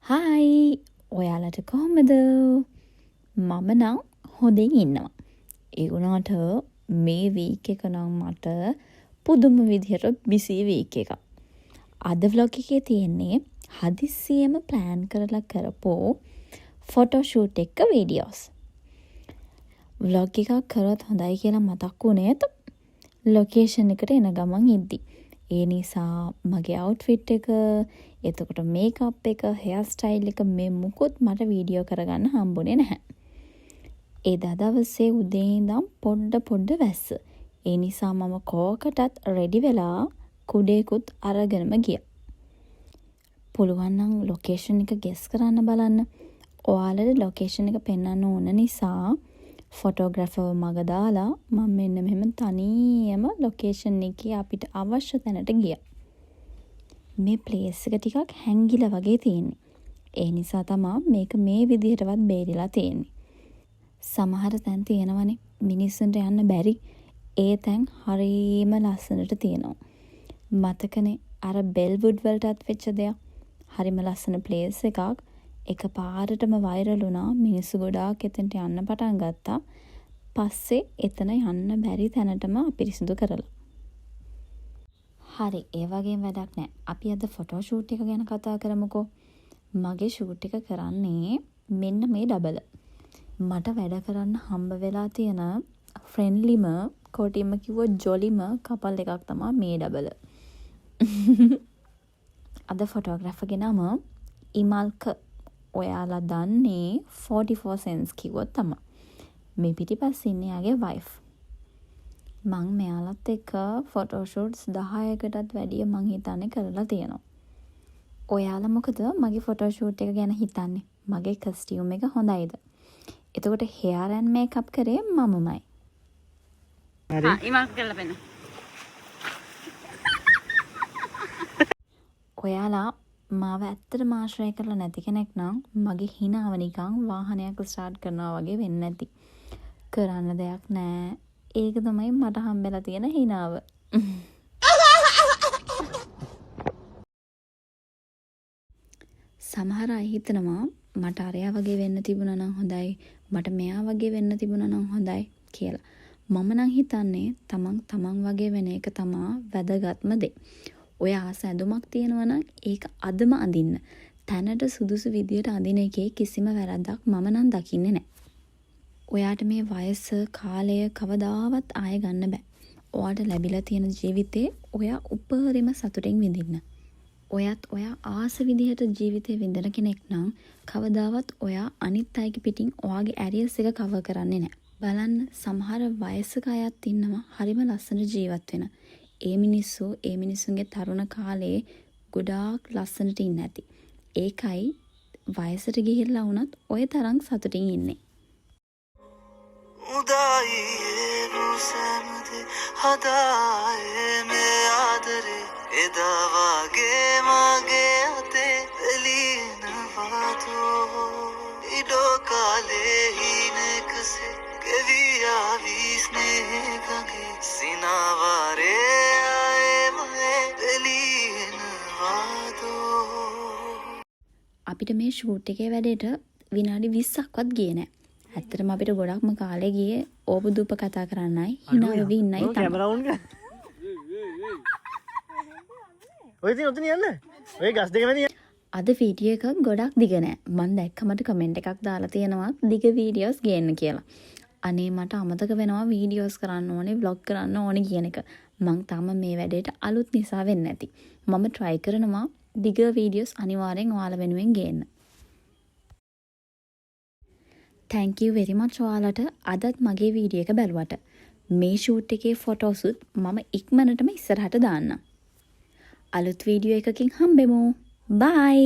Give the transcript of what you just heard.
Hi, ඔයාලට කොහොමද? මම නම් හොඳින් ඉන්නවා. ඒ වුණාට මේ වීක් එක නම් මට පුදුම විදිහට බිසී වීක් එකක්. අද ව්ලොග් එකේ තියෙන්නේ හදිස්සියෙම ප්ලෑන් කරලා කරපු ෆොටෝ ෂූට් එක්ක වීඩියෝස්. ව්ලොග් එකක් කරොත් හොඳයි කියලා මතක් වුණේත් ලොකේෂන් එකට එන ගමන් ඉද්දි. ඒ නිසා මගේ අවුට්ෆිට් එක, එතකොට මේකප් එක, හෙයාර් ස්ටයිල් එක මේ මුකුත් මට වීඩියෝ කරගන්න හම්බුනේ නැහැ. එදා දවසේ උදේ ඉඳන් පොඩ පොඩ වැස්ස. ඒ නිසා මම කෝකටත් රෙඩි වෙලා කුඩේකුත් අරගෙනම ගියා. පුළුවන් නම් ලොකේෂන් එක ගෙස් කරන්න බලන්න. ඔයාලට ලොකේෂන් එක පෙන්වන්න ඕන නිසා ෆොටෝග්‍රැෆර්ව මග දාලා මම මෙන්න මෙහෙම තනියම ලොකේෂන් එකේ අපිට අවශ්‍ය තැනට ගියා. මේ ප්ලේස් එක ටිකක් හැංගිලා වගේ තියෙන්නේ. ඒ නිසා තමා මේක මේ විදිහටවත් බේරිලා තියෙන්නේ. සමහර තැන් තියෙනවනේ මිනිස්සුන්ට යන්න බැරි. ඒ තැන් හරීම ලස්සනට තියෙනවා. මතකනේ අර බෙල්වුඩ් වලටත් වෙච්ච දෙයක්. හරිම ලස්සන ප්ලේස් එකක්. එක පාරටම වෛරල් වුණා. මිනිස්සු ගොඩාක් එතනට යන්න පටන් ගත්තා. පස්සේ එතන යන්න බැරි තැනටම අපිරිසිදු කරලා. හරි, ඒ වගේම වැඩක් නෑ. අපි අද ෆොටෝ ෂූට් එක ගැන කතා කරමුකෝ. මගේ ෂූට් එක කරන්නේ මෙන්න මේ ඩබල. මට වැඩ කරන්න හම්බ වෙලා තියෙන ෆ්‍රෙන්ඩ්ලිම, කොටින්ම කිව්වොත් ජොලිම කපල් එකක් තමා මේ ඩබල. අද ෆොටෝග්‍රැෆර්ගේ නම ඉමල්ක. ඔයාලා දන්නේ 44 සෙන්ස් කිව්වොත් තමා. මේ පිටිපස්සේ ඉන්නේ එයාගේ වයිෆ්. මං මෙයාලත් එක්ක ෆොටෝ ෂූට්ස් 10කටත් වැඩිය මං හිතන්නේ කරලා තියෙනවා. ඔයාලා මොකද මගේ ෆොටෝ ෂූට් එක ගැන හිතන්නේ? මගේ කස්ටියුම් එක හොඳයිද? එතකොට හෙයාර් ඇන්ඩ් මේකප් කරේ මමමයි. හරි. ඉමල්ක කරලා පෙන්න. ඔයාලා මාව ඇත්තටම ආශ්‍රය කරලා නැති කෙනෙක් නම් මගේ හිනාව නිකන් වාහනයක් ස්ටාර්ට් කරනවා වගේ වෙන්නේ නැති. කරන්න දෙයක් නෑ. ඒක තමයි මට හම්බෙලා තියෙන හිනාව. සමහර අය හිතනවා මට අරයා වගේ වෙන්න තිබුණා නම් හොඳයි, මට මෙයා වගේ වෙන්න තිබුණා නම් හොඳයි කියලා. මම නම් හිතන්නේ තමන් තමන් වගේ වෙන එක තමා වැදගත්ම දේ. ඔය ආස ඇඳුමක් තියෙනවා නම් ඒක අදම අඳින්න. තැනට සුදුසු විදියට අඳින එකේ කිසිම වැරැද්දක් මම නම් දකින්නේ නෑ. ඔයාට මේ වයස, කාලය කවදාවත් ආයෙ ගන්න බෑ. ඔයාට ලැබිලා තියෙන ජීවිතේ ඔයා උපරිම සතුටින් විඳින්න. ඔයත් ඔයා ආස විදිහට ජීවිතේ විඳින කෙනෙක් නම් කවදාවත් ඔයා අනිත් අයගේ පිටින් ඔයාගේ ඇරියස් එක කවර් කරන්නේ නෑ. බලන්න, සමහර වයසක අයත් ඉන්නවා හරිම ලස්සන ජීවත් වෙන. ඒ මිනිස්සු ඒ මිනිස්සුන්ගේ තරුණ කාලේ ගොඩාක් ලස්සනට ඉන්න ඇති. ඒකයි වයසට ගිහිල්ලා වුණත් ඔය තරම් සතුටින් ඉන්නේ. හදායේ මේ ආදරේ එදා වාගේ මගේ අතේ එළිනවාදෝ ඉඩෝ කාලේ හීනකසේ ගෙවී ආවී ස්නේහ ගඟේ සිනාවාරේ ආයේ මගේ එළිනවාදෝ. අපිට මේ ෂූට් එකේ වැඩේට විනාඩි 20ක්වත් ගියේ නෑ. ඇත්තටම අපිට ගොඩක්ම කාලේ ගියේ ඕප දූප කතා කරන්නයි හිනා වෙවි ඉන්නයි තමයි. කැමරා ඔන් කර. ඔය ඉතින් ඔතන යන්න. ඔය ගස් දෙක මැදින්. අද වීඩියෝ එක ගොඩක් දිග නෑ. මං දැක්ක මට කමෙන්ට් එකක් දාලා තියෙනවා දිග වීඩියෝස් ගේන්න කියලා. අනේ මට අමතක වෙනවා වීඩියෝස් කරන්න ඕනේ, ව්ලොග් කරන්න ඕනේ කියන එක. මං තාම මේ වැඩේට අලුත් නිසා වෙන්නේ නැති. මම try කරනවා දිග වීඩියෝස් අනිවාර්යෙන් ඔයාලා වෙනුවෙන් ගේන්න. Thank you very much ඔයාලට අදත් මගේ වීඩියෝ එක බැලුවට. මේ ෂූට් එකේ ෆොටෝසුත් මම ඉක්මනටම ඉස්සරහට දාන්නම්. අලුත් වීඩියෝ එකකින් හම්බෙමු. බයි!